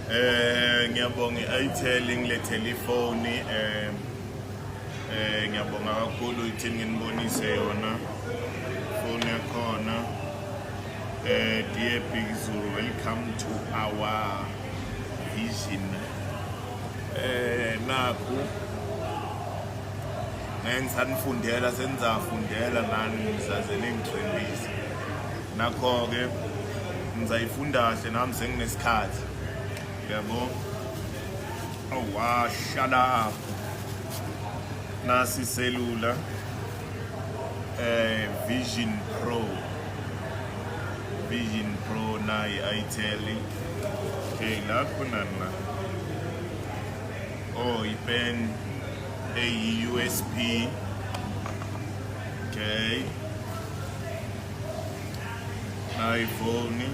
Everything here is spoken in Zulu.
Ngiyabonga i-Itel ingilethele ifoni, ngiyabonga kakhulu. Ithi nginibonise yona phone yakhona. Dear Big Zulu, welcome to our vision. Nakhu ngeke ngisanifundela, senizafundela nani, ngizaze ningithembise. Nakho-ke ngizayifunda kahle nami senginesikhathi, yabo. Awahlala apho, nasi iselula, Vision Pro, Vision Pro, nayi itel. Okay, la khona la, oh, ipen eyi-USB. Okay, nayi phone.